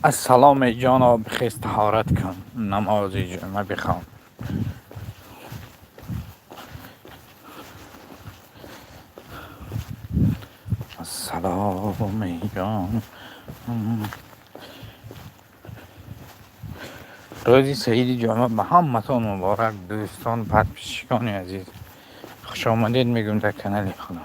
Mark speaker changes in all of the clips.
Speaker 1: Ассалом ҷоно, бихез, таҳорат кун, намози ҷумъа бихон. Ассалом ҷон. Рӯзи саиди ҷумъа ба ҳаматон муборак, дӯстон, подписчикони азиз. Хушомадед мегӯем дар канали худо.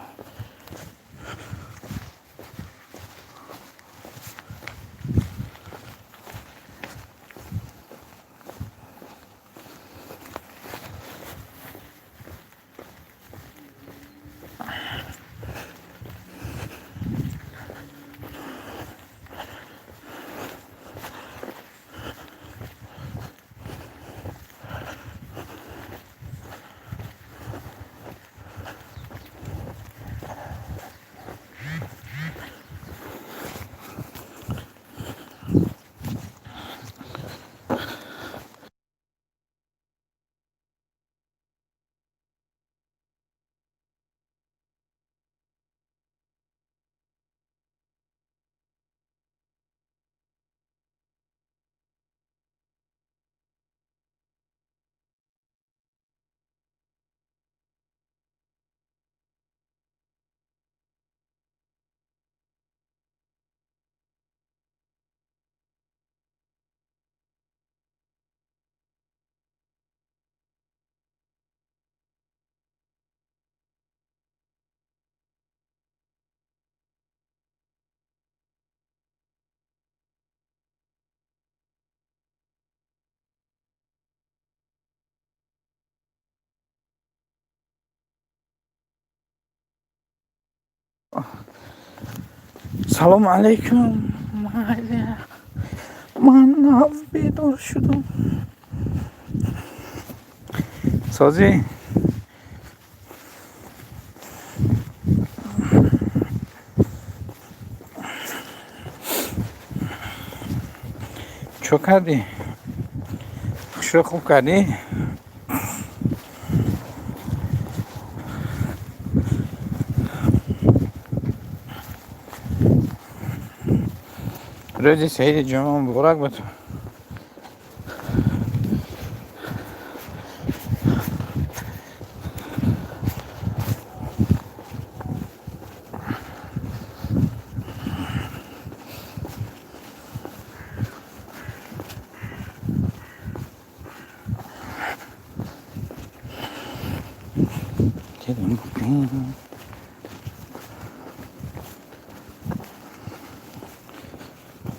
Speaker 1: Салом алейкум. Ман нав бедор шудам. Созӣ? Чо кардӣ? Хушро хуб кардӣ? Рӯзи саиди ҷумъа муборак ба ту.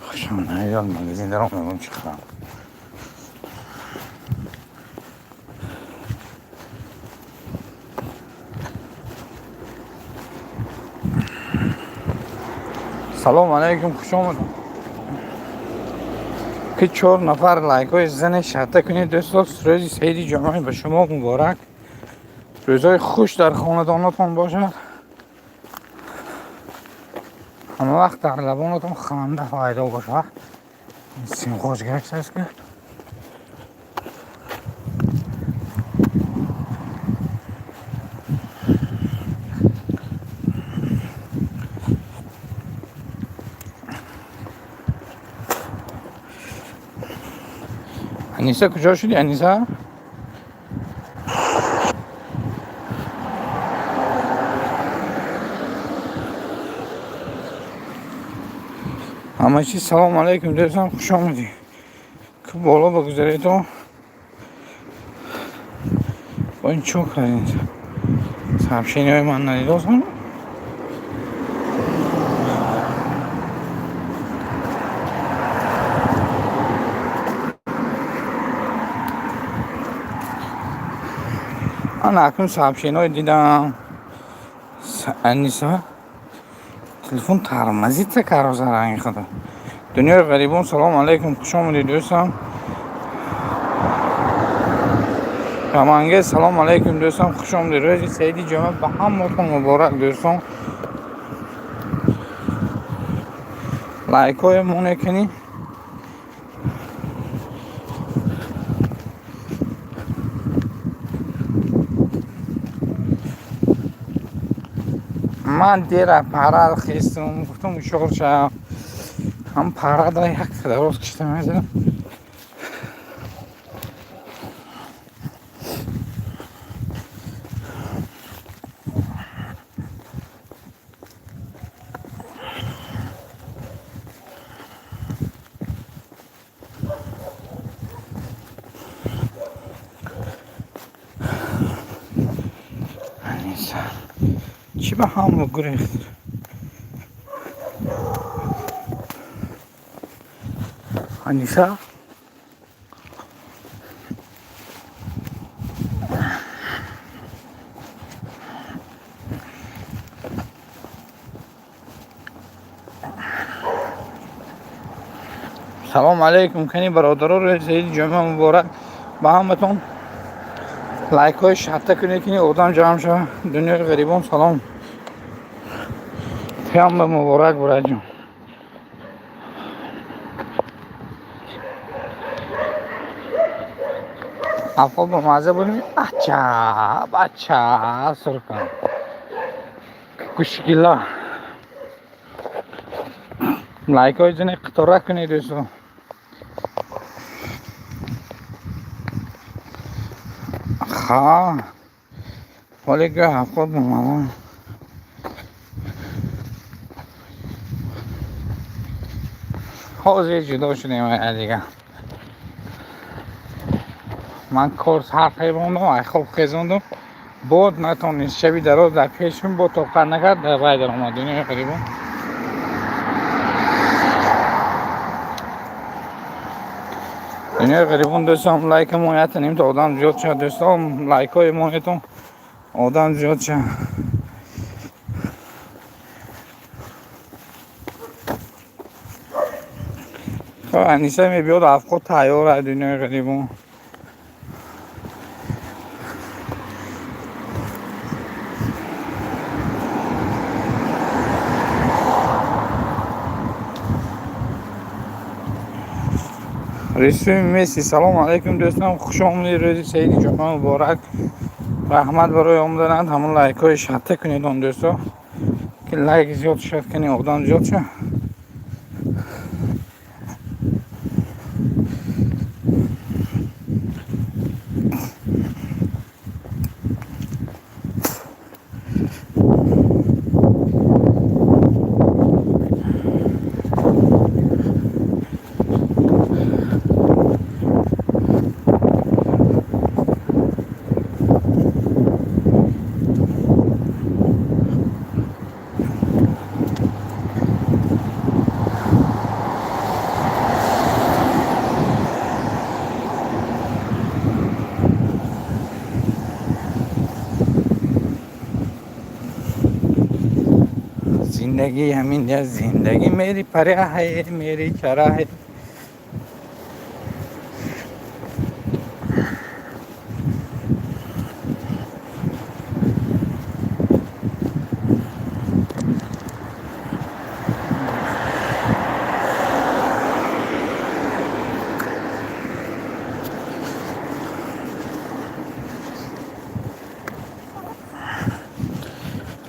Speaker 1: Хушам наёд, магазин даром, мегӯм чӣ хӯрам. Салом алейкум, хуш омадед. Ки чор нафар лайкҳои зане шарта кунед, дӯстон. Рӯзи саиди ҷумъа ба шумо муборак. Рӯзҳои хуш дар хонадонатон бошад. Ҳама вақт дар лабонатон ханда пайдо бошад. Симхош гирифтааст ки. Аниса куҷо шуди, Аниса? Ҳама чиз салом алейкум, дӯстон, хуш омадед. Ки боло бигузаредо. Бо ин чо кардед? Сообщениҳои ман надидосам? Ана акнун сообщениҳои дидам. Аниса телефон тормозится кароза ранги худо. Дунёи ғарибон, салом алейкум, хуш омадед, дӯстам. Каманге, салом алейкум, дӯстам, хуш омадед. Рӯзи саиди ҷумъа ба ҳаматон муборак, дӯстон. Лайкҳое монед кунед. Ман дера парал хестам, гуфтам ушор шав. Ҳам парада як дароз кишта мезадам. Аниса чӣ ба ҳамло гурехт? Аниса, салом алейкум. Кани бародаро, рӯзи саиди ҷумъа муборак ба ҳаматон. Лайкҳои шатта кунед, ки одам ҷамъ шава. Дунёи ғарибон, салом. Туям ба муборак, бураҷон. Афол ба мазза будем. Ача бача суркан гӯшгила. Лайкҳои зане қитора кунед, дӯсто. Ха, ҳоле ки ҳафтод омадам. Ҳозир ҷудо шудем дига. Ман кор сар хезондам, ай хоб хезондам. Бод натонист, шаби дароз дар пешум бод тоқат накард, дар вай даромад. Дунёи ғарибон. Дунёи ғарибон, дӯстон, лайка моятонем то одам зиёд шавад, дӯстон, лайкҳои моятон одам зиёд шавад. Хоб, Аниса мебиёд, афқот тайёр ай дунёи ғарибон. Рисуми Месси, салом алейкум, дӯстон, хуш омадед, рӯзи саиди ҷумъа муборак. Раҳмат барои омаданат. Ҳамон лайкҳои шатта кунед он, дӯсто, ки лайк зиёд шавад, кани одам зиёд шавад. Зиндагӣ ҳамин я зиндагӣ, мери паря ҳай, мери чара ҳай.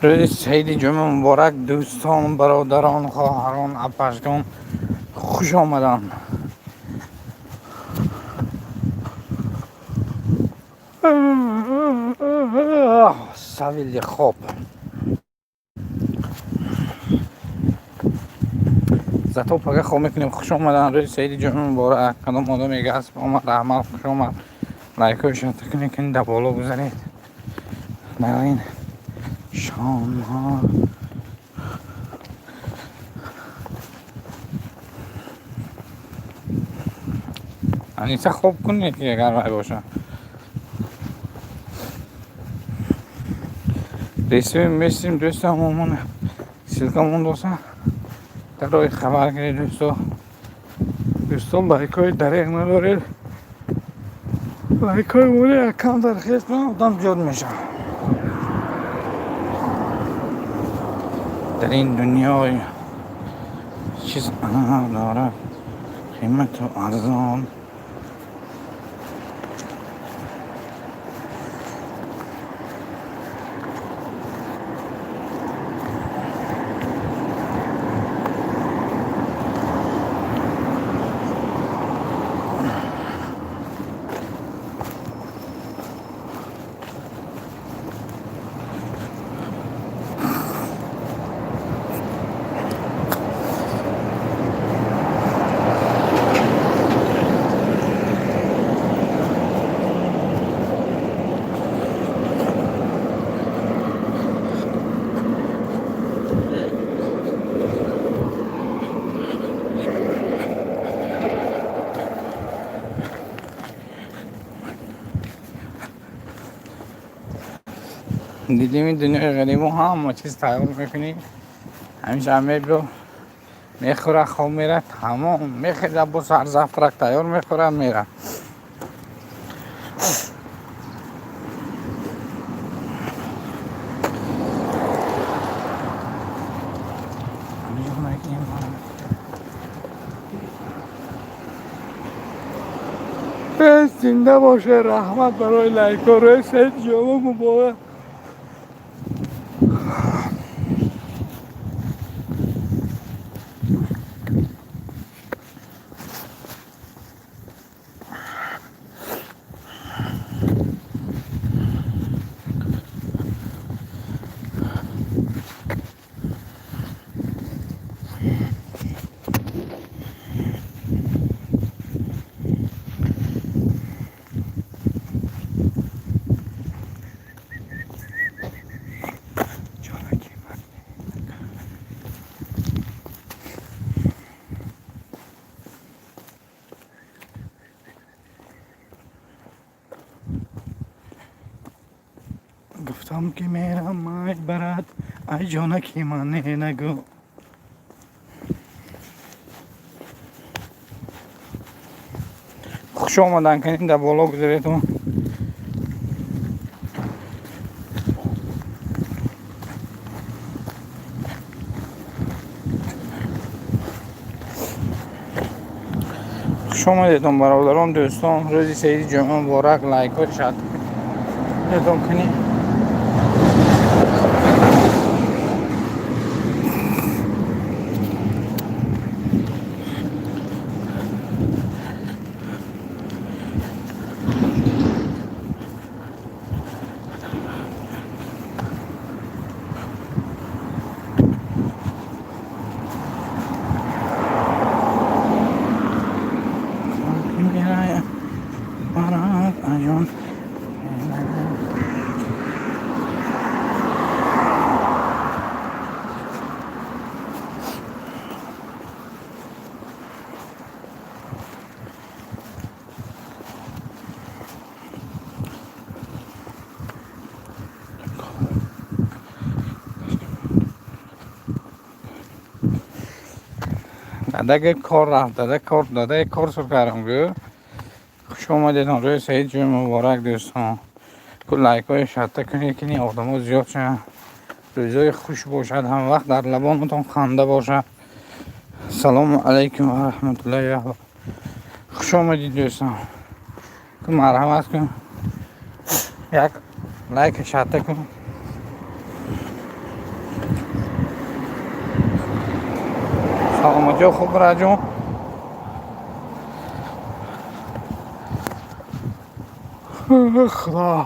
Speaker 1: Рӯзи саиди ҷумъа муборак, дӯстон, бародарон, хоҳарон, апашгон, хуш омаданд. Савили хоб. Зато пага хоб мекунем. Хуш омаданд, рӯзи саиди ҷумъа муборак. Кадом одаме гаст омад, раҳмат, хуш омад. Лайкҳои шатта кунед, кани дар боло гузаред. Дар ин шомҳо Аниса, хоб кунед, ки агар вай боша. Ресуи месим, дӯстам, омона ссылка мондоса. Дар роҳи хабар гиред, дӯсто. Дӯсто, лайкҳои дареғ надоред. Лайкҳои моли якам дар хест, одам зиёд мешавад. Дар ин дунёи чиз дорад қимату арзон. Дидем дунёи ғарибо ҳама чиз тайёр мекунӣ, ҳамеша мебиё, мехӯра, хоб мера, тамом, мехеза, бо сар завтрак тайёр мехӯра, мера. Зинда боше, раҳмат барои лайкҳо. Рӯзи саиди ҷумъа муборак. Гуфтам ки мерам, май барад, ай ҷонаки ман не нагӯ. Хуш омадан кунем, дар боло гузаретон. Хуш омадедон, бародарон, дӯстон. Рӯзи саиди ҷумъа муборак. Лайкҳо шат едон кунем. Дадаги кор рафт, дада кор, дадаи кор сур кардам гӯ. Хуш омадедон, рӯзи саид ҷумъа муборак, дӯстон. Ку лайкҳои шатта кунед, ки одамо зиёд шаванд. Рӯзҳои хуш бошад, ҳама вақт дар лабонатон ханда бошад. Салому алайкум ва раҳматуллоҳи ва. Хуш омадед, дӯстон. Ку марҳамат кун. Як лайк шатта кун. Саломатиё хуб, раҷон. Худо.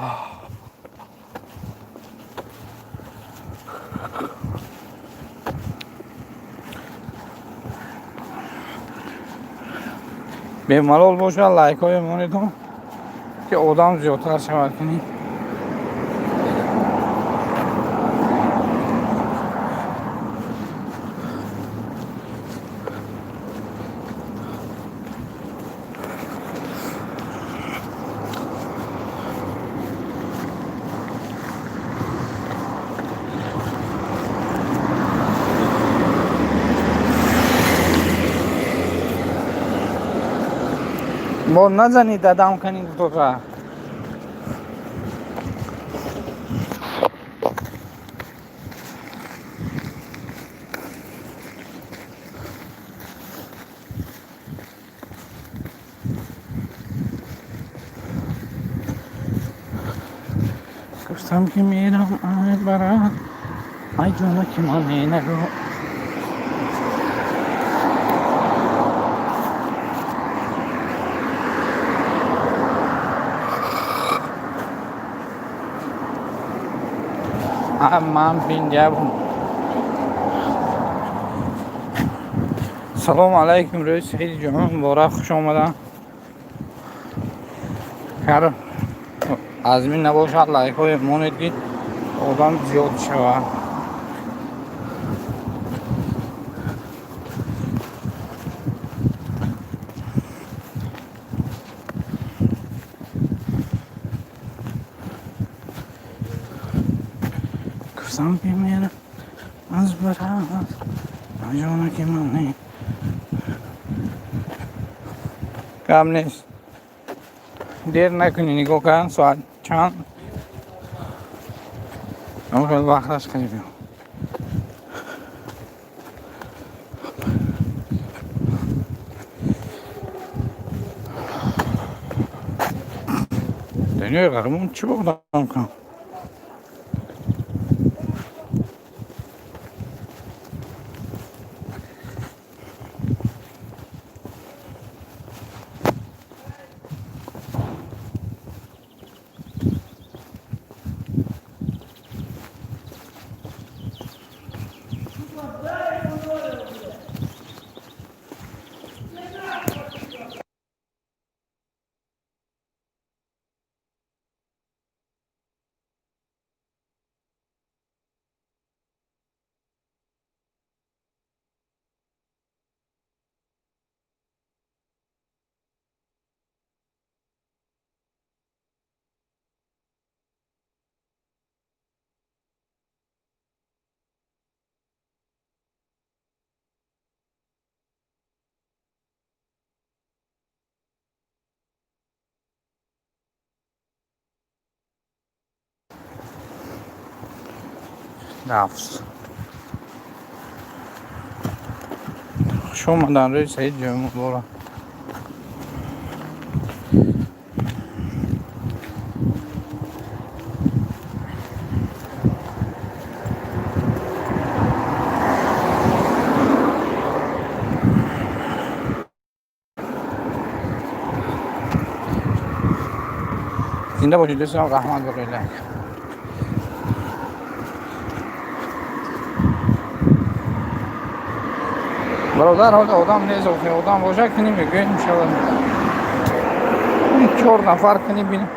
Speaker 1: Бемалол бошад, лайкҳои монедон, ки одам зиёдтар шавад кунӣ. Бо назанӣ, дадам кани гуфтора. Гуфтам ки мерам, ай барад, ай ҷонаки ман не нагӯ. Ман бинҷаб. Салому алайкум, рӯзи саиди ҷумъа муборак, хуш омадан. Ҳар азмин набошад, лайкҳои монед, ки одам зиёд шавад. Тарсам ки мера аз барат ҷона ки ман гап нест. Дер накунӣ, нигоҳ кардан соат чанд. Хеле вақташ қариб. Дунёи ғарибон чӣ боғдам кунам? Нафс. Хуш омадан рӯи саид ҷои муборак. Зинда бошед дӯстон, раҳмат барои лайк. Бародар, ҳоло одам нест, охи одам боша кунӣ мегӯем иншалло. Чор нафар кунӣ бинем.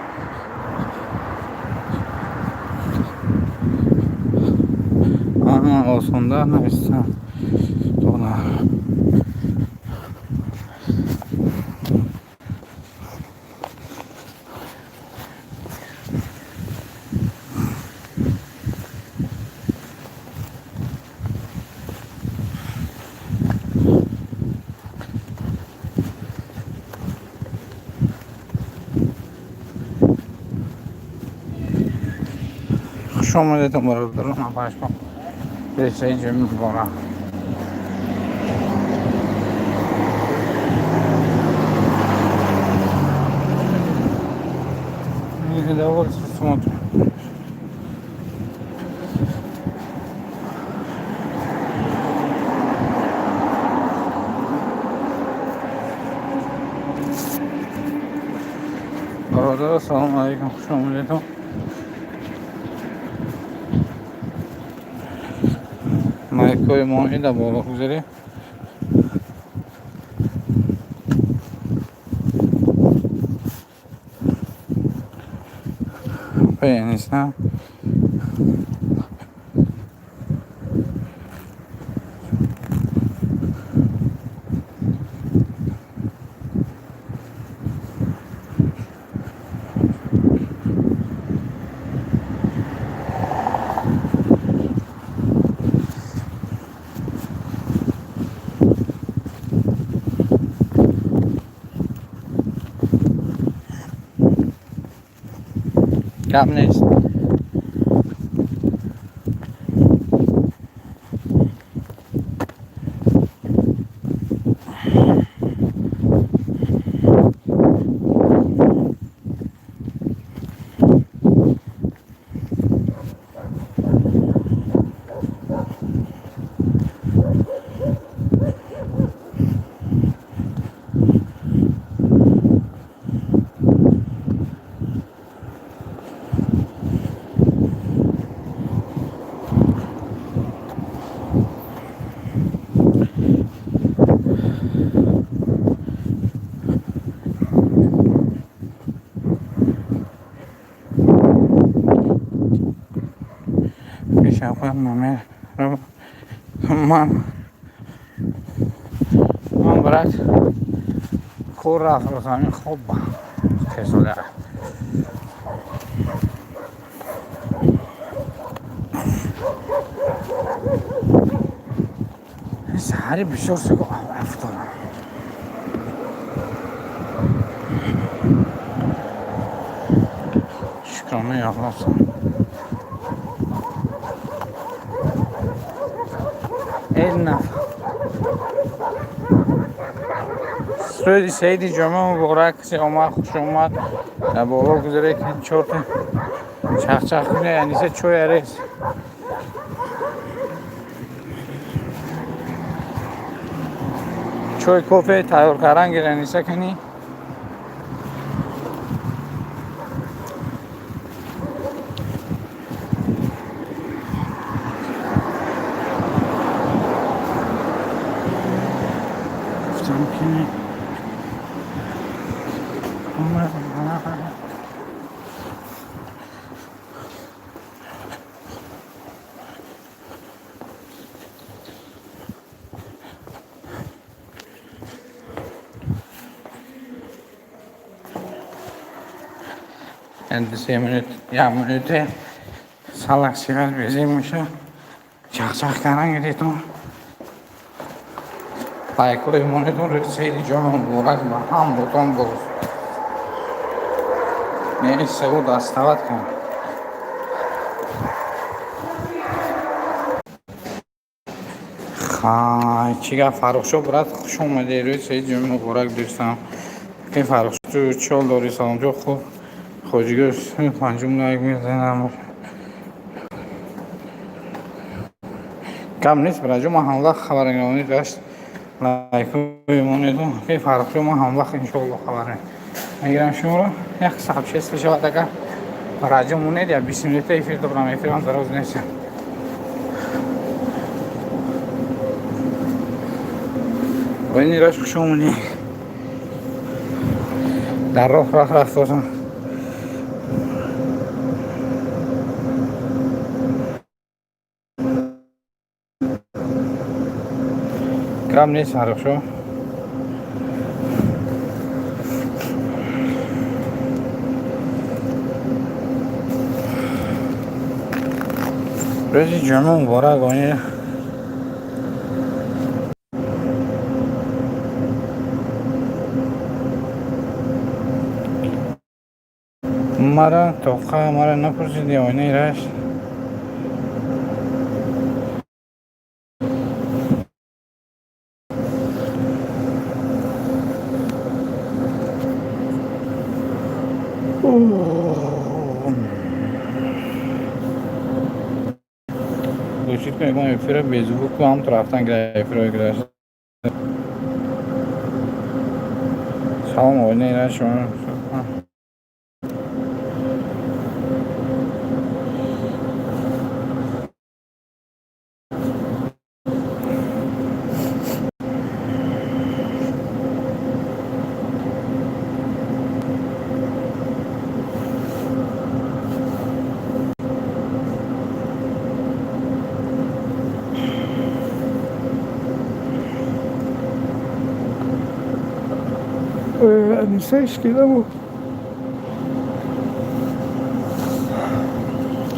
Speaker 1: Аҳа, осонда навиштан. Донар. Хуш омадедон бародарон, апашко. Рӯи ҷои муборак. Недовольство смотрим. Бародар, салом алейкум, хуш омадедон. Лайкҳои моҳӣ дар боло гузаред. Нестам. Гап нест. Ман брат кор рафт, ҳамин хоб хесода. Саҳари бисёр саго аф дорам. Шукрона Аллоҳ. Эй наф. Рӯзи саиди ҷумъа муборак, касе омад, хуш омад. Дар боло гузаре ки чорта чахчах куне, Аниса чой арез. Чой кофе тайёр кардан гир, Аниса кани. Гуфтам ки омад. Ду се минут, як минуте салак сигар безем меша. Чахчах кардан гиритон. Лайкҳои монедон. Рӯзи саиди ҷумъа муборак ба ҳамротон боз. Не, сагу доставать кун. Хай, чӣ гап, Фаррухшо, брат, хуш омадӣ. Рӯзи саиди ҷумъа муборак, дӯстам. Ки Фаррухшо, ту чӣ ҳол дорӣ? Саломҷо, хуб. Хоҷигӯ панҷум лайк мезанам. Гап нест, браҷо, ман ҳамвақт хабарнигоронӣ дашт. Лайкҳои монедон. Ки Фаррухшо, ман ҳамвақт иншоалло хабар мегирам шуморо. Як сообщество шавад, агар раҷо монед, я 20 минута эфир дорам, эфирам дароз нест. Оинираш, хуш омадӣ. Дар роҳ рафтозам. Гап нест, Фаррухшо. Рӯзи ҷумъа муборак, оини. Мара тоқа мара напурсиди, оинаи рашт. Гӯшид кун, ягон эфира беззвуку ҳам ту рафтан гира эфирои гузашта. Салом, оинаи рашт, шумо. Аниса ишкида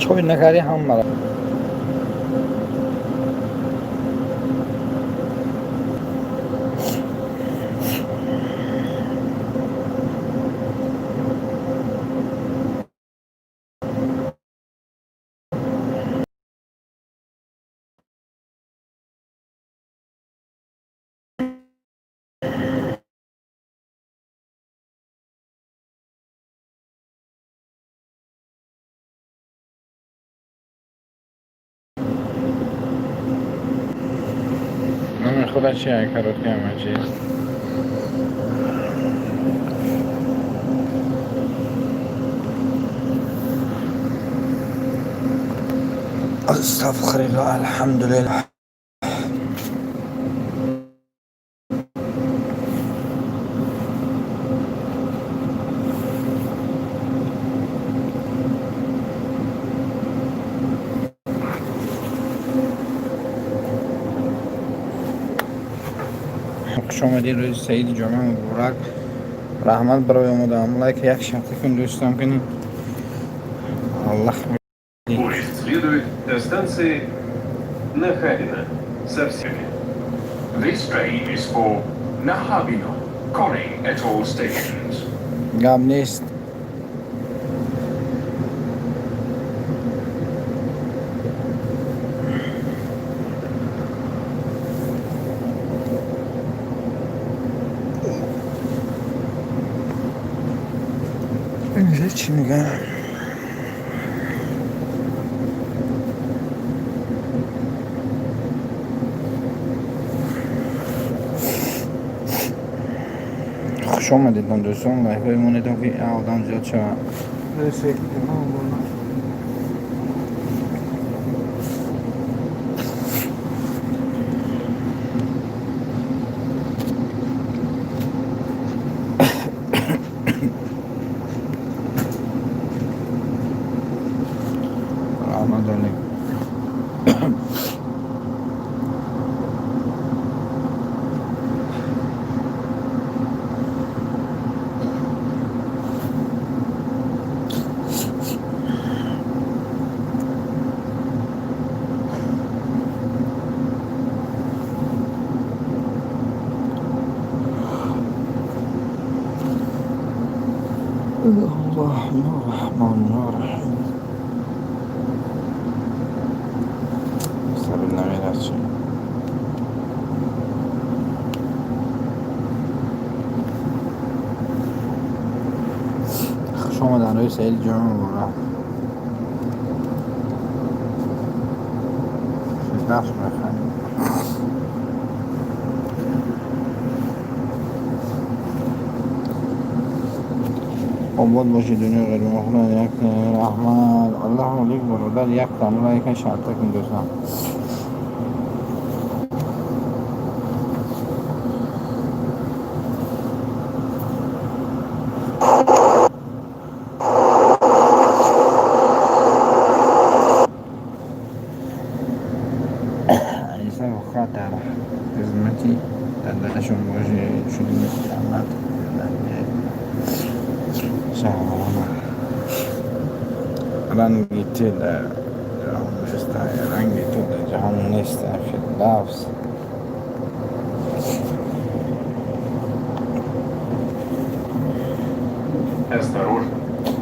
Speaker 1: чой накардӣ ҳамара. Номи худа чи короткий ама чиз?
Speaker 2: Астағфируллоҳ, алҳамдулиллоҳ.
Speaker 1: Хуш омадед, рӯзи саиди ҷумъа муборак. Раҳмат барои омадаам. Лайк як шарта кун, дӯстам, кунӣ. Аллах.
Speaker 3: Поезд следует до станции Нахабино. Со всеми.
Speaker 2: This train is for Nahobino, calling at all stations.
Speaker 1: Гап нест. Инҷа чӣ мегӯян? Хуш омадедон, дӯстон, лайкҳои монедон, ки одам зиёд шавад.
Speaker 3: Рӯзи ҷумъа муборак.
Speaker 1: Раҳмат алейкум. Аллоҳ Раҳмон Раҳим. Сабил намерасӣ. Хуш омадан, рӯзи саиди ҷумъа муборак. Нақш мехоҳем. Обод боши, дунёи ғайримахлуқ. Як раҳмат, Аллоҳу алейк, бародар. Як лайка шарта кун, дӯстон. Аниса воқеа дар хизмати дадашон боши шудем. Раҳмат. Салом. Ранги ту дар ҷаҳон нест, ранги ту дар ҷаҳон нест, Фирдавс.
Speaker 2: Осторожно,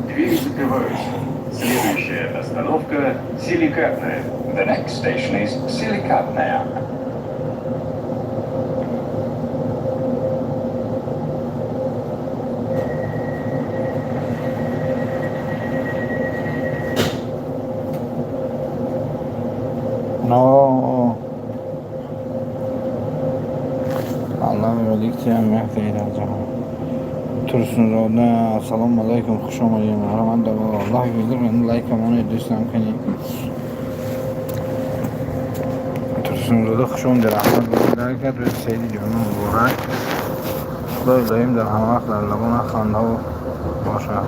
Speaker 2: двери закрываются. Следующая остановка – Силикатная. The next station is Silikatnaya.
Speaker 1: Но Аллоҳ великтиям мехтаи дар ҷаҳон. Турсунзода, ассалому алайкум, хуш омадед, марҳамат. Аллоҳ бизир, лайка монед, дӯстам, кани. Турсунзода, хуш омадед, раҳмат лайка. Рӯзи саиди ҷумъа муборак. Худои доим дар ҳама вақт дар лабона хандаҳо бошад.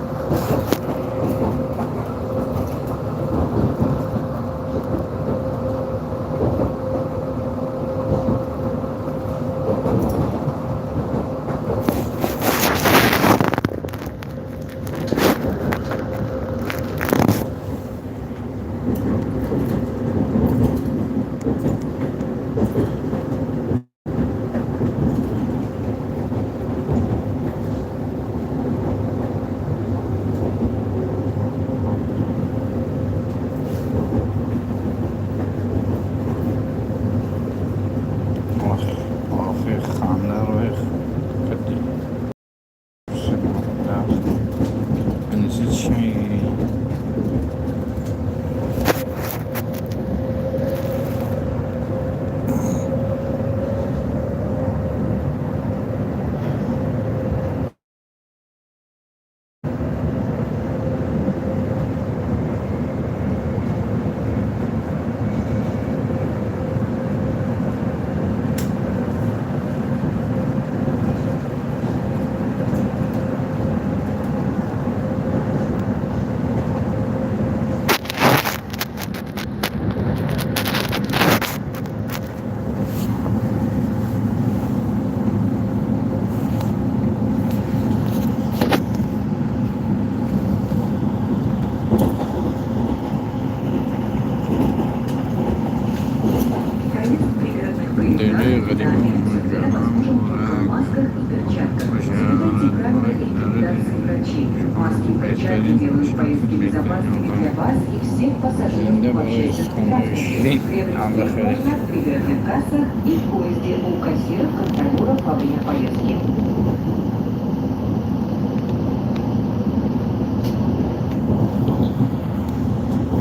Speaker 1: Дунёи ғарибӣ.
Speaker 4: Всегда возможен только в масках и перчатках. Соблюдайте правила и рекомендации врачей. Маски и перчатки делают поездки безопасными для вас и всех пассажиров
Speaker 1: Зинда
Speaker 4: в
Speaker 1: барои
Speaker 4: общественном
Speaker 1: суханҳои
Speaker 4: транспорте.
Speaker 1: ширин
Speaker 4: Приобрести
Speaker 1: анда
Speaker 4: их
Speaker 1: хеле.
Speaker 4: можно в пригородных кассах и в поезде у кассиров, контролеров во время поездки.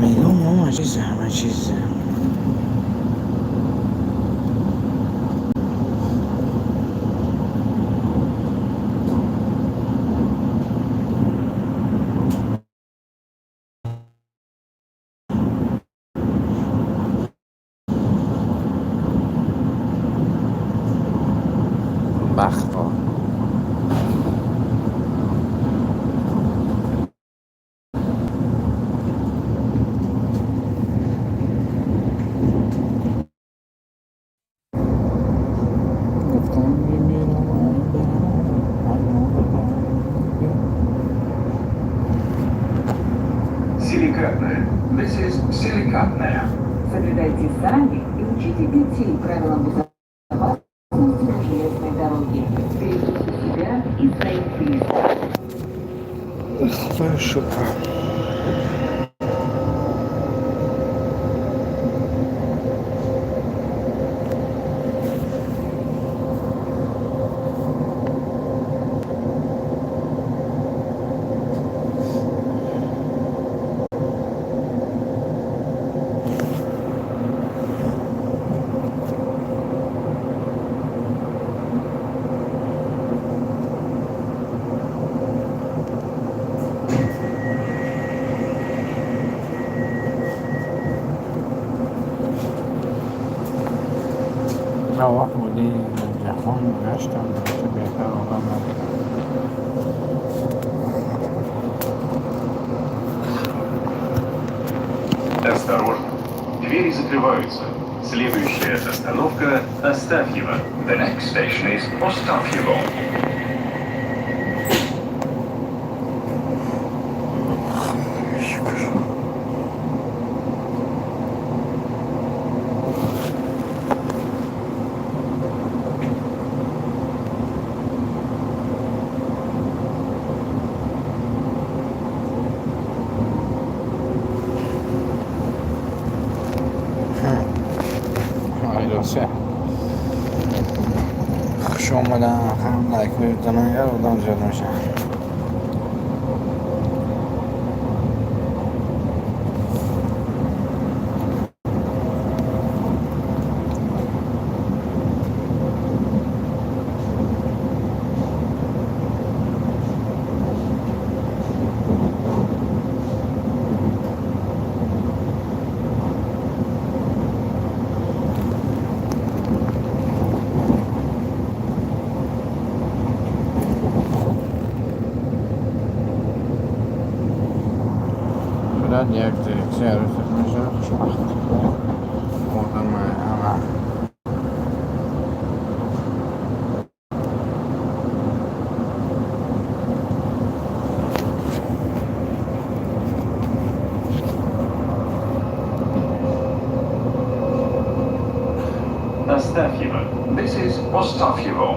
Speaker 1: Мегӯм, ҳама чиз, ҳама чиз. Бахто. Гуфтам, мемирам.
Speaker 2: Силикатная. This is Silikatnaya.
Speaker 4: Соблюдайте сами и учите детей правилам безопасности на железной дороге. Берегите себя и своих близких.
Speaker 1: Худоё, шукр. Навақт будӣ, ҷаҳон гаштам, ту беҳтар одам надидам.
Speaker 2: Осторожно. Двери закрываются. Следующая остановка — Остафьево. The next station is Ostafyevo.
Speaker 1: Шукр. Айдосе, хуш омадан. Ҳам лайк мезанан, яр одам зиёд мешавад. Шояд як се арӯсак мешавад, хушбахт одамай ҳама.
Speaker 2: Ostafyevo. This is Ostafyevo.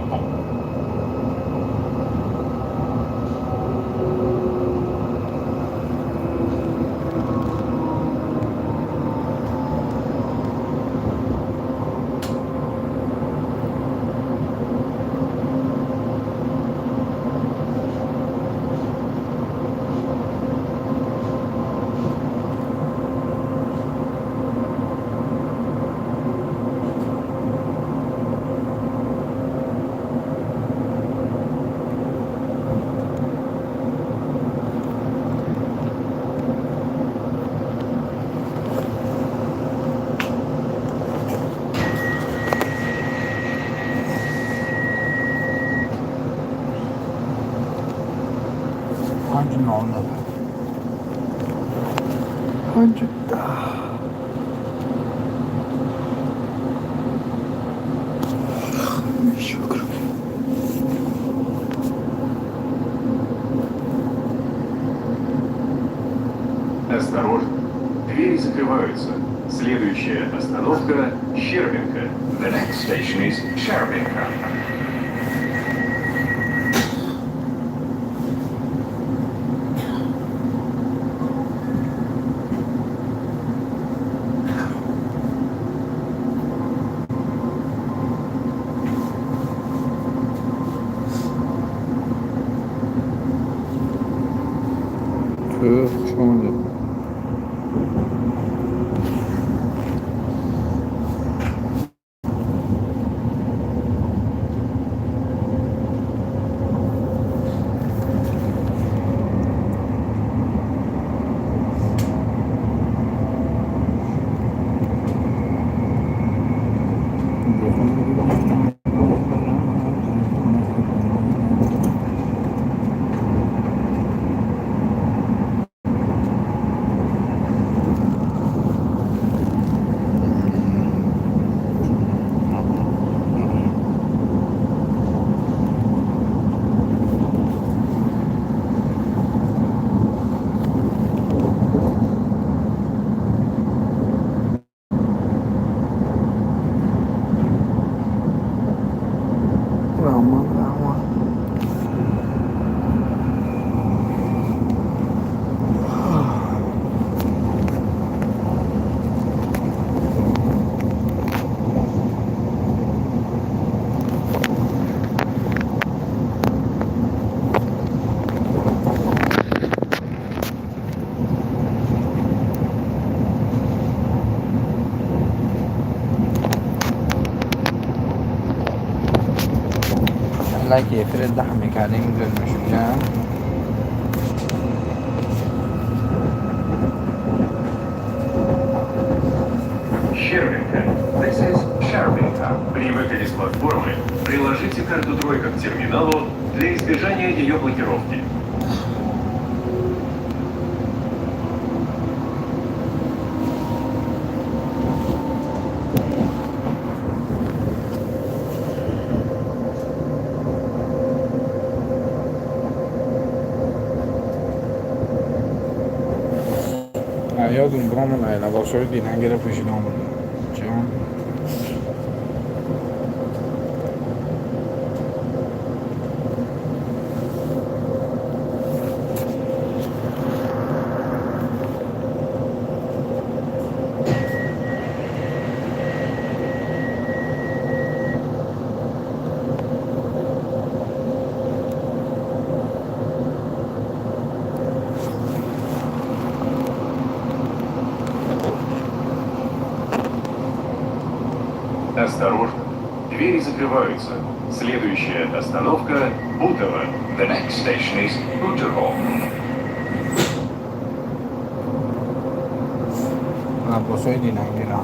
Speaker 1: 5:00. 5. Шукр.
Speaker 2: Осторожно. Двери закрываются. Следующая остановка — Щербинка. The next station is Щербинка.
Speaker 1: Хуш омадед. Раҳмат, раҳмат. Лайки эфири 10 мекардем, зӯр мешуд.
Speaker 2: Щербинка. This is Щербинка. При выходе с платформы приложите карту «Тройка» к терминалу для избежания ее блокировки.
Speaker 1: Ёдум биромад, либосҳои динангира пӯшида омадам. Ҷон.
Speaker 2: Осторожно, двери закрываются. Следующая остановка — Бутово. The next station is Butovo.
Speaker 1: Либосҳои динангира.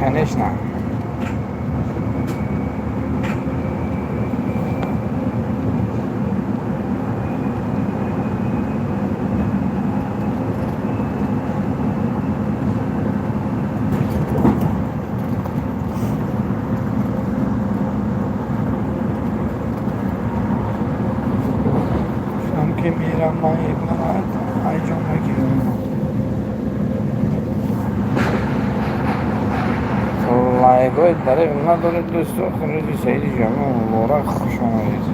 Speaker 1: Конечно. Гуфтам ки мерам ман ай ҷон ки лайкҳои дареғ надоред, дӯсто. Рӯзи саиди ҷамъа муборак, хуш омадед.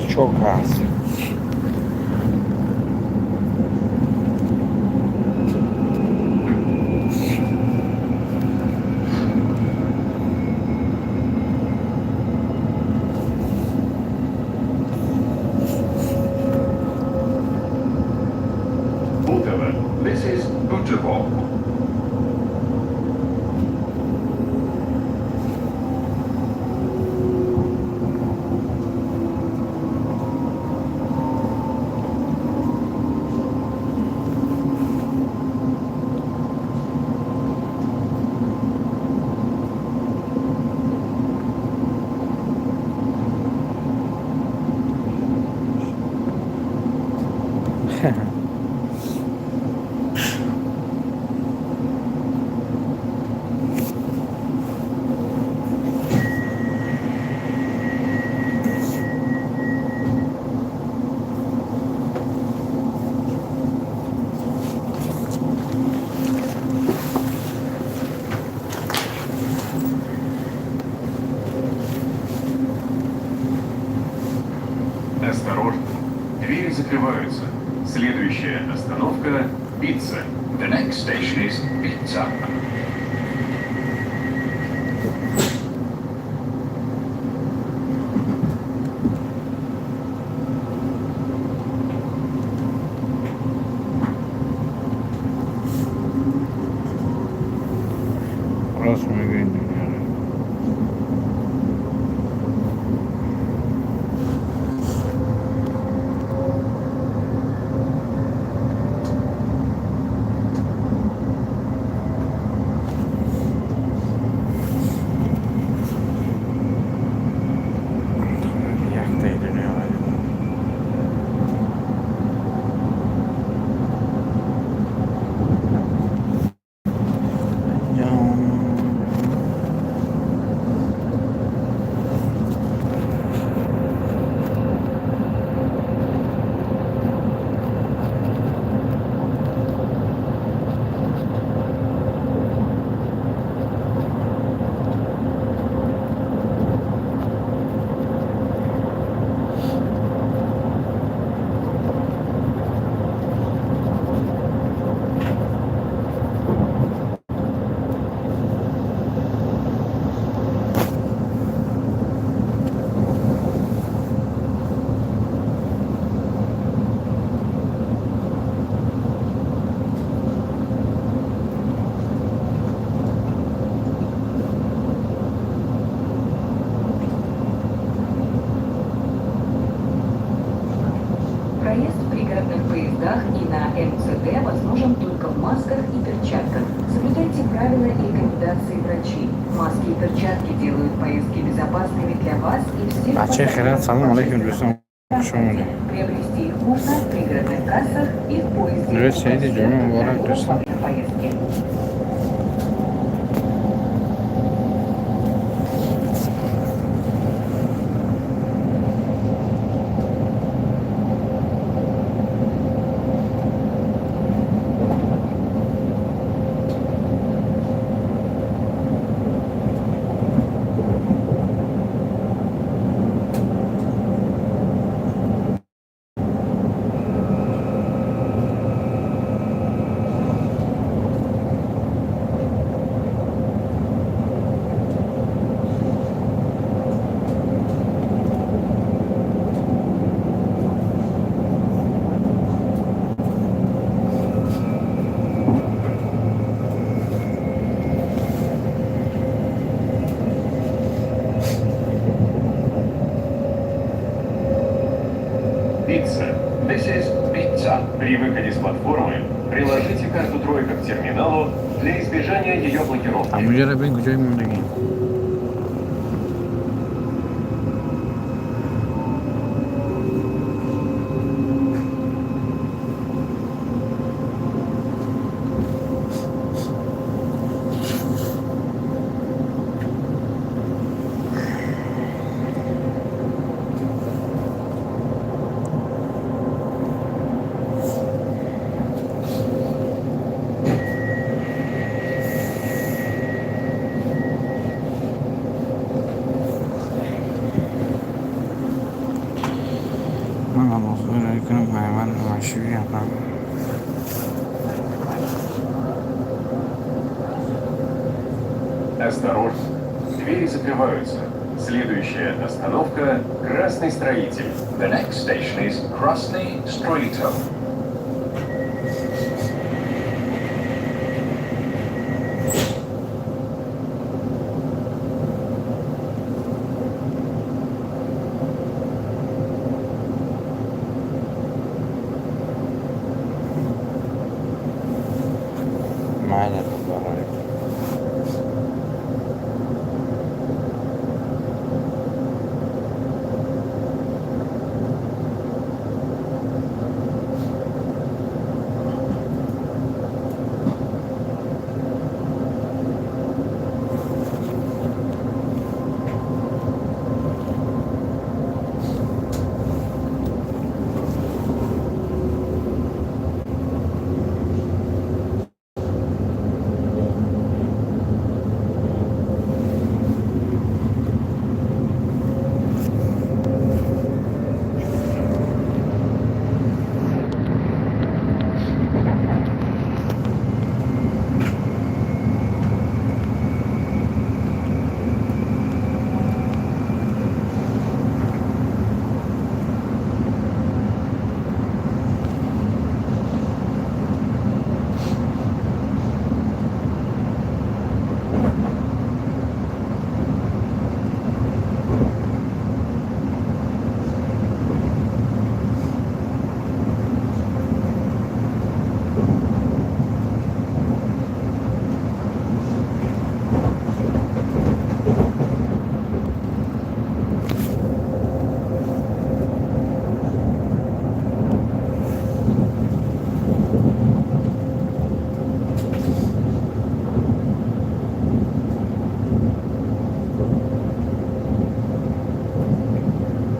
Speaker 1: Боз чор кас.
Speaker 2: Бутово. This is Butovo. Осторожно, двери закрываются. Следующая остановка – Битца. The next station is Битца.
Speaker 1: Рост мегӯед, дунёро. Яктаи дунёро.
Speaker 4: Проезд в пригородных поездах и на МЦД возможен только в масках и перчатках. Соблюдайте правила и рекомендации врачей. Маски и перчатки делают поездки безопасными для вас и всех
Speaker 1: Бачаи хират,
Speaker 4: пассажиров
Speaker 1: салом алейкум,
Speaker 4: общественного
Speaker 1: дӯстон, хуш омадед.
Speaker 4: транспорте. Приобрести их можно в пригородных кассах и в поезде
Speaker 1: Рӯзи
Speaker 4: у
Speaker 1: саиди
Speaker 4: кассир
Speaker 1: ҷумъа муборак,
Speaker 4: контролера
Speaker 1: дӯстон.
Speaker 4: во время поездки.
Speaker 2: Битца. This is Битца. При выходе с платформы приложите карту «Тройка» к терминалу для избежания ее блокировки.
Speaker 1: Ҳамуҷаро бин, куҷои мондагӣ. Намозҳоро кунем, пайванд машвиям.
Speaker 2: Осторожно, двери закрываются. Следующая остановка – Красный Строитель.
Speaker 5: The next station is Krasny Stroitel.
Speaker 1: Майли, барои.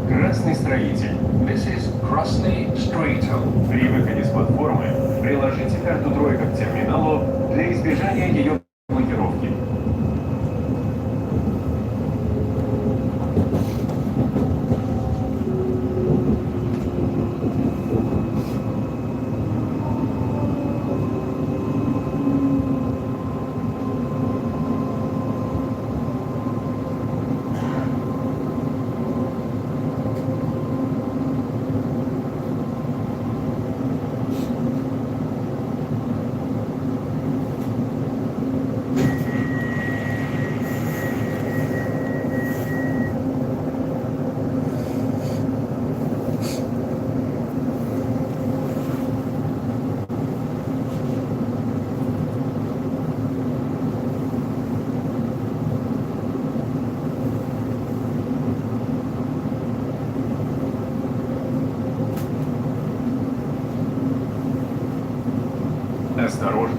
Speaker 2: Красный Строитель.
Speaker 5: This is Krasny Stroitel.
Speaker 2: При выходе с платформы приложите карту «Тройка» к терминалу для избежания ее блокировки. Осторожно,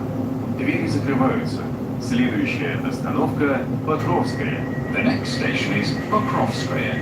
Speaker 2: двери закрываются. Следующая остановка – Покровская.
Speaker 5: The next station is Pokrovskaya.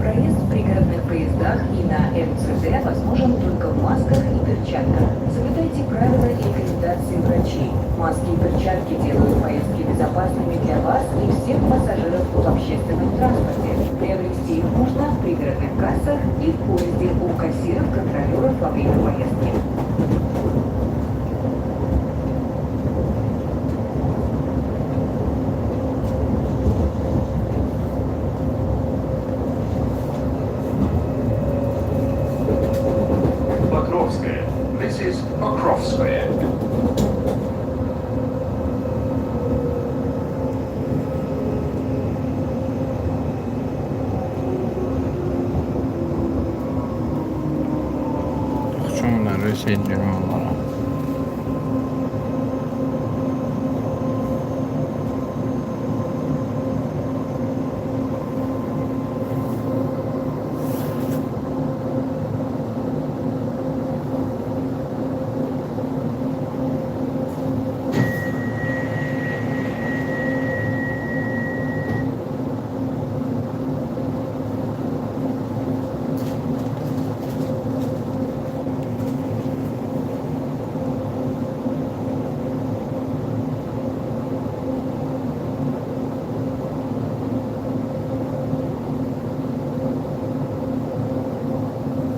Speaker 4: Проезд в пригородных поездах и на МЦД возможен только в масках и перчатках. Соблюдайте правила и рекомендации врачей. Маски и перчатки делают поездки безопасными для вас и всех пассажиров в общественном транспорте. во время поездки.
Speaker 2: Покровская.
Speaker 5: This is Pokrovskaya.
Speaker 1: Хуш омадед, рӯзи саиди ҷумъа муборак.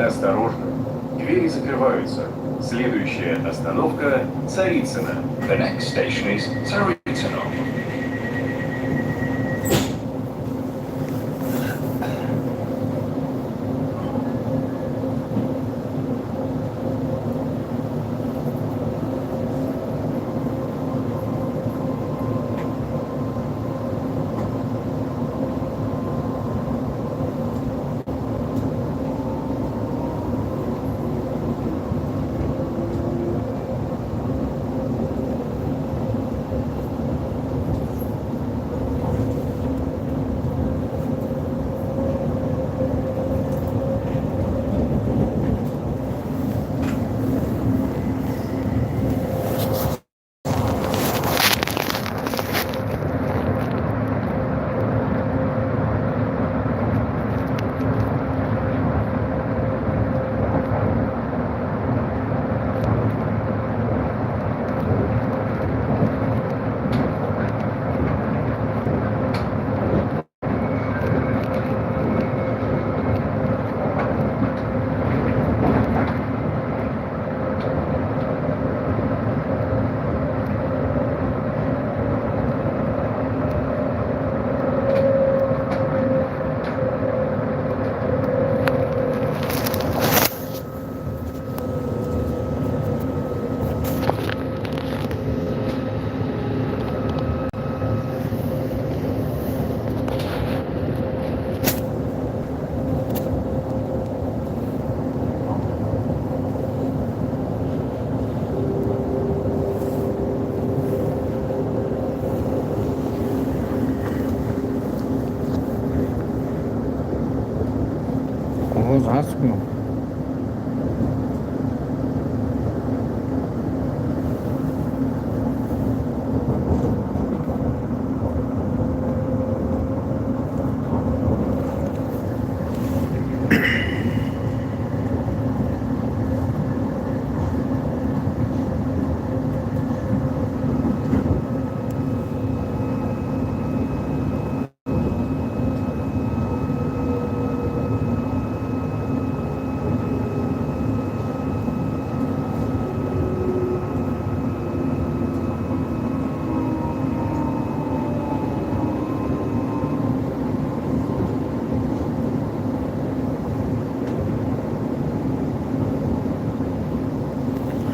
Speaker 2: Осторожно, двери закрываются. Следующая остановка Царицыно.
Speaker 5: The next station is Tsaritsino.
Speaker 1: Овоз ҳаст ку?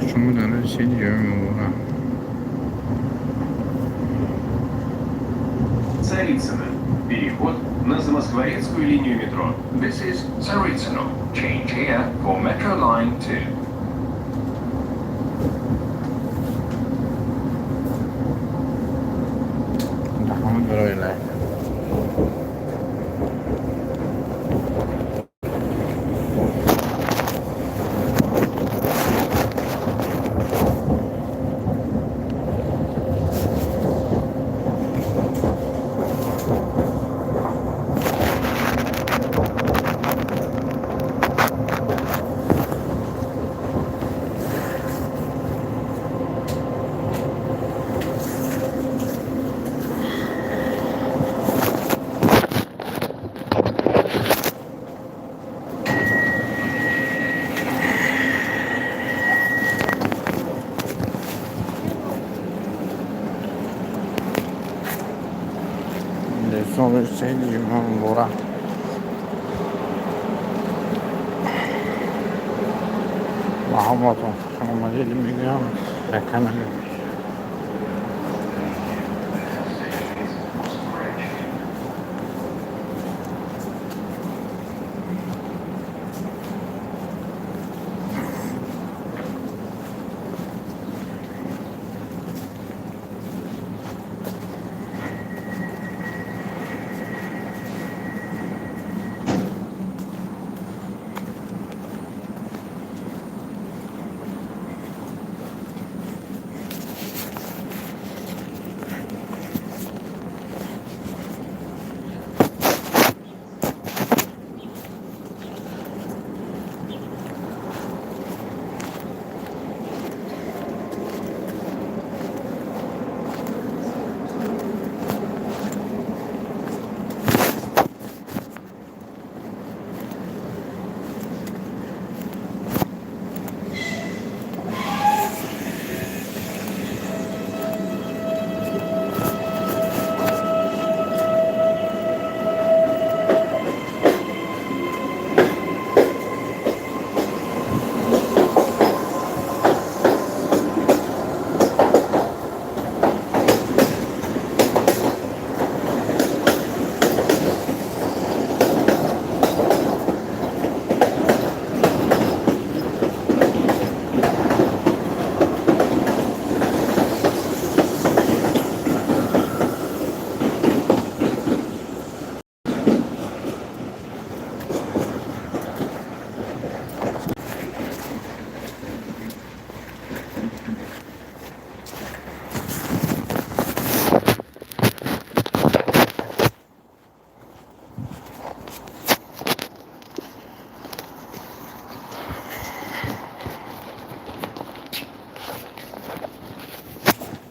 Speaker 1: Хуш омадед, рӯзи саиди ҷумъа муборак.
Speaker 2: Царицыно. Переход на Замоскворецкую линию метро.
Speaker 5: This is Tsaritsino. Change here for Metro Line 2.
Speaker 1: Раҳмат барои лайк. Дӯстон, рӯзи саиди ҷумъа муборак. Ба ҳаматон хушомадед мегӯям дар канали.